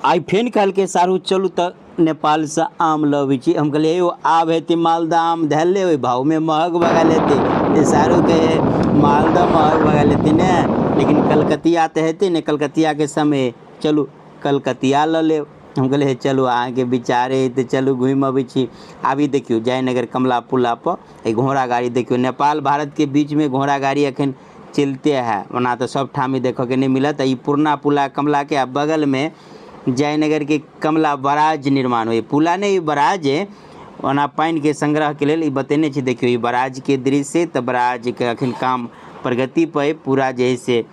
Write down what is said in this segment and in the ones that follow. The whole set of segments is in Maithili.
आइ फेन कहलकै सारू चलू तऽ नेपालसँ आम लबै छी। हम कहलियै यौ आब हेतै मालदह आम धैले ओहि भावमे महग भऽ गेल हेतै। सारू कहे मालदह महग भऽ गेल हेतै ने, लेकिन कलकतिया तऽ हेतै ने, कलकतियाके समय चलू कलकतिया लऽ लेब। हम कहलियै हे चलू अहाँके विचार अइ तऽ चलू घुमि अबै छी। आब ई देखियौ जयनगर कमला पुला पर ई घोड़ा गाड़ी देखियौ, नेपाल भारतके बीचमे घोड़ा गाड़ी एखन चलिते है। ओना तऽ सब ठाम ई देखऽके नहि मिलत। ई पुरना पुला कमलाके आ बगलमे जयनगरके कमला बराज निर्माण होइ, पुला नहि ई बराज है। ओना पानिके संग्रहके लेल ई बतेने छी। देखियौ ई बराजके दृश्य, तऽ बराजके अखन काम प्रगति पर अइ, पूरा जे है से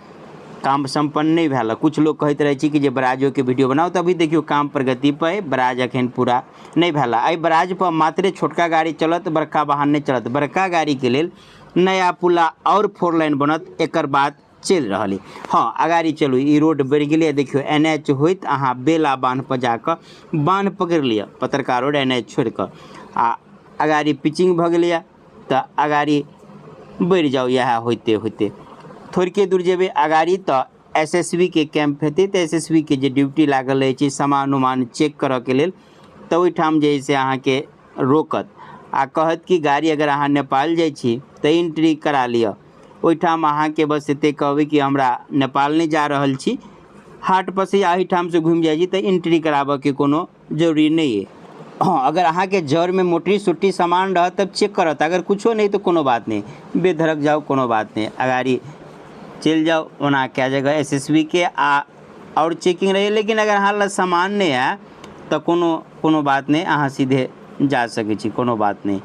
काम सम्पन्न नहि भेल। कुछ लोग कहैत रहै छी कि जे बराजोके वीडियो बनाउ, तऽ अभी देखियौ काम प्रगति पर अइ, बराज अखन पूरा नहि भेल। एहि बराज पर मात्रे छोटका गाड़ी चलत, बड़का वाहन नहि चलत। बड़का गाड़ीके लेल नया पुला और 4 लाइन बनत, एकर बाद चलि रहल अइ। हँ अगाड़ी चलू, ई रोड बढ़ि गेलै। देखियौ एन एच होइत अहाँ बेला बान्ह पर जाकऽ बान्ह पकड़ि लिअ, पतरका रोड एन एच छोड़िकऽ, आ अगाड़ी पिचिंग भऽ गेलैए तऽ अगाड़ी बढ़ि जाउ। इएह होइते होइते थोड़के दूर जेबै अगाड़ी तऽ एस एस बी के कैंप हेतै। तऽ एस एस बी के जे ड्यूटी लागल रहै छै सामान उमान चेक करऽके लेल, तऽ ओहिठाम जे है से अहाँके रोकत आ कहत कि गाड़ी अगर अहाँ नेपाल जाइ छी तऽ एंट्री करा लिअ। ओहिठाम अहाँके बस एते कहबै कि हमरा नेपाल नहि जा रहल छी, हाट पर से या एहिठामसँ घुमि जाइ छी, तऽ एंट्री कराबऽके कोनो जरूरी नहि अइ। हँ अगर अहाँके जरमे मोटरी सोटरी सामान रहत तब चेक करत, अगर कुछो नहि तऽ कोनो बात नहि, बेधड़क जाउ, कोनो बात नहि, अगाड़ी चलि जाउ। ओना कए जगह एस एस बी के आ आओर चेकिंग रहै, लेकिन अगर अहाँ लग सामान नहि है तऽ कोनो कोनो बात नहि, अहाँ सीधे जा सकै छी, कोनो बात नहि।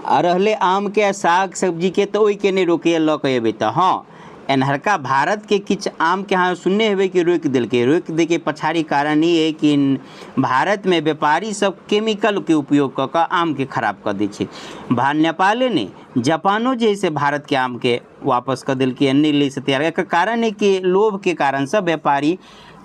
आ रहलै आमके आ साग सब्जीके, तऽ ओहिके नहि रोकैए लऽ कऽ एबै तऽ। हँ एन्हरका भारतके किछु आमके अहाँ सुनने हेबै कि रोकि देलकै। रोकि दैके पछाड़ी कारण ई अइ कि भारतमे व्यापारी सब केमिकलके उपयोग कऽ कऽ आमके खराब कऽ दै छै। नेपाले नहि, जापानो जे है से भारतके आमके वापस कऽ देलकै, नहि लै से तैयार। एकर कारण अइ कि लोभके कारणसँ व्यापारी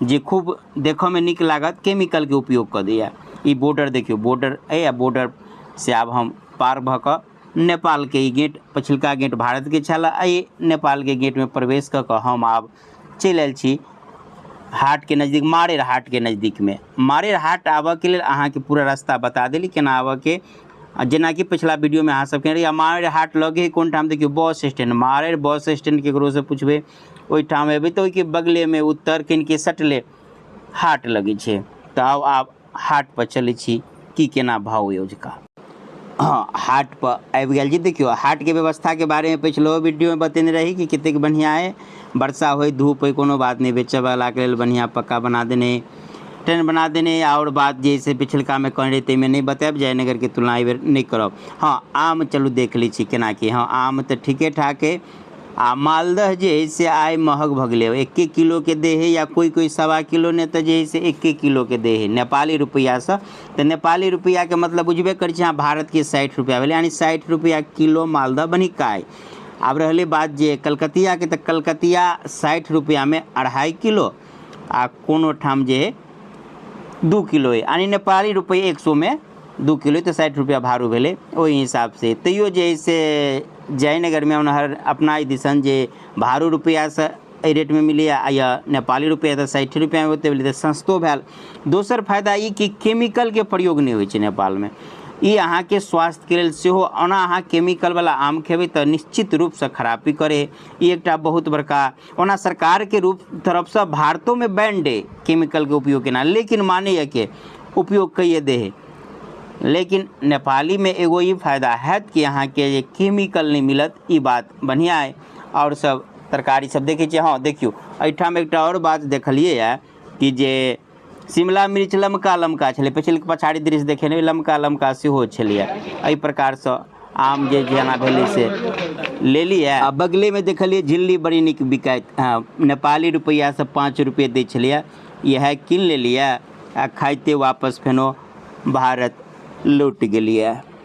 जे खूब देखऽमे नीक लागत केमिकलके उपयोग कऽ दैए। ई बॉर्डर देखियौ, बॉर्डर अइ आ बॉर्डर से आब हम पार भऽ कऽ नेपालके ई गेट, पछिलका गेट भारतके छल, एहि नेपालके गेटमे प्रवेश कऽ कऽ हम आब चलि आयल छी हाटके नजदीक, मारेर हाटके नजदीकमे। मारेर हाट आबऽके लेल अहाँके पूरा रास्ता बता देली केना आबऽके, जेनाकि पिछला वीडियोमे अहाँ सबके रही। मारेर हाट लगे कोन ठाम देखियौ बस स्टैंड, मारेर बस स्टैंड केकरोसँ पुछबै ओहिठाम एबै तऽ ओहिके बगलेमे उत्तर कनिके सटले हाट लगै छै। तऽ आउ आब हाट पर चलै छी, की केना भाव अइ ओजुका। हँ हाट पर आबि गेल छी। देखियौ हाटके व्यवस्थाके बारेमे पिछलो वीडियोमे बतेने रही कि कतेक बढ़िआँ अइ। वर्षा होइ धूप होइ कोनो बात नहि, बेचऽवलाके लेल बढ़िआँ पक्का बना देने, ट्रेन बना देने। आओर बात जे से पिछलकामे कहने रही ताहिमे नहि बतायब, जयनगरके तुलना एहि बेर नहि करब। हँ आम चलू देख लै छी केना की। हँ आम तऽ ठीके ठाक अइ। आ मालदह जे है से आइ महग भऽ गेलै, 1 किलोके दै हइ या कोइ कोइ 1.25 किलो नहि तऽ जे है से 1 किलोके दै हइ नेपाली रुपैआसँ। तऽ नेपाली रुपैआके मतलब बुझबे करै छी अहाँ, भारतके 60 रुपैआ भेलै, यानी 60 रुपैआ किलो मालदह बनिका अइ। आब रहलै बात जे कलकतियाके, तऽ कलकतिया 60 रुपैआमे 2.5 किलो आ कोनो ठाम जे है 2 किलो अइ, यानी नेपाली रुपैआ 100मे 2 किलो, तऽ 60 रुपैआ भारू भेलै ओहि हिसाबसँ। तैयो जे है से जयनगरमे ओनहर अपना एहि दिसन जे भारू रुपैआसँ एहि रेटमे मिलैए आ या नेपाली रुपैआ तऽ 60 रुपैआमे ओते भेलै, तऽ सस्तो भेल। दोसर फायदा ई कि केमिकलके प्रयोग नहि होइ छै नेपालमे, ई अहाँके स्वास्थ्यके लेल सेहो। ओना अहाँ केमिकलवला आम खेबै तऽ निश्चित रूपसँ खराबी करै, ई एकटा बहुत बड़का। ओना सरकारके रूप तरफसँ भारतोमे बैंड अइ केमिकलके उपयोग केना, लेकिन मानैए के उपयोग कैए दै हइ। लेकिन नेपालीमे एगो ई फायदा हैत कि अहाँके जे केमिकल नहि मिलत, ई बात बढ़िआँ अइ। आओर सब तरकारी सब देखै छियै। हँ देखियौ एहिठाम एकटा आओर बात देखलियै यऽ कि जे शिमला मिर्च लमका लमका छलै, पिछल पछाड़ी दृश्य देखेने लमका लमका सेहो छलैए। एहि प्रकारसँ आम जे जेना भेलै से लेलियै। आ बगलेमे देखलियै झिल्ली बड़ी नीक बिकाइत, हँ नेपाली रुपैआसँ 5 रुपैए दै छलैए, इएह कीन लेलियै आ खाइते वापस फेनो भारत लौट गेलियै।